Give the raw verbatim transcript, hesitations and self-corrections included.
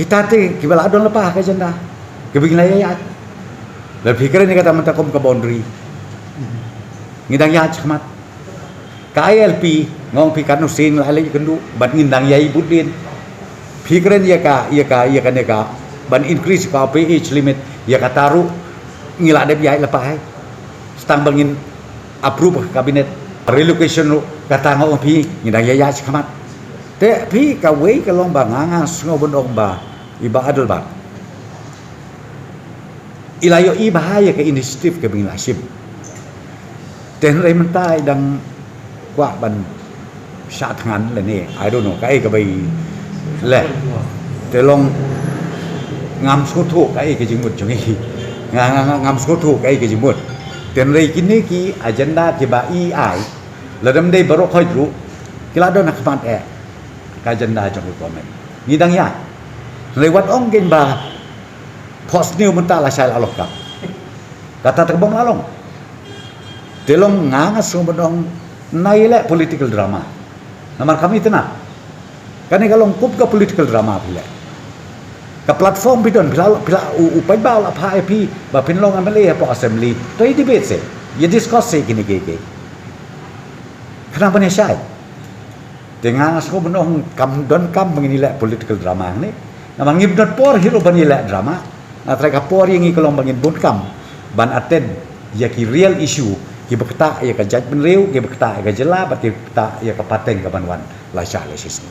Kita te kiba la don lypa ha ka agenda, kiba ngi la ïaid. Lada phi kren ïa kata mynta kum ka boundary, ngi dang ïaid shakhmat. Ka I L P, nga ong phi, katno sien la leit ïakynduh bad ngin dang ïai bud dien. Phi kren ïa ka, ïa ka, ïa kane ka ban increase ka pay age limit, ïa kata ruh ngi la dep ïaid lypa hi. Tang ba ngin approve ha cabinet. Relocation ruh, kata nga ong phi, ngi dang ïaid shakhmat. Te phi, kawei ka long ba nga, nga sngew ban ong ba i Bah Adelbert i la ïohi bha ïa ka initiative kaba ngi la shim. Te hynrei mynta i dang kwah ban shah thngan lane, I don't know kaei kaba i leh. Te long ngam sngewthuh kaei ka jingmut jong i. Nga, nga, nga, ngam sngewthuh kaei ka jingmut. Te hynrei kine ki agenda kiba i ai, lada ym dei baroh khoit ruh, ki la don ha khmat eh ka agenda jong ka government. Ngi dang ïaid. Hynrei wat ong kein ba phohsniew mynta lashai la long kam. Kata te bym la long. Te long nga, nga sngew ban ong, nai leh political drama. Namar kam itynnad. Kane ka long kum ka political drama phi leh. Ka platform phi don, phi la, phi la, u, u paidbah u la phah ïa phi ba phin long M L A hapoh assembly. To ïa debate seh, ïa discuss seh kine kiei kiei. Khnang ban ïa shai. Te nga, nga sngew ban ong kam don kam ba ngin ïaleh political drama hangne. Namar ngim don por hi ruh ban ïaleh drama. Nga trai, ka por ïa ngi ka long ba ngin bun kam ban attend ïa ki real issue kiba ktah ïa ka jaitbynriew, kiba ktah ïa ka jylla bad kiba ktah ïa ka pateng kaban wan lashai la shisngi.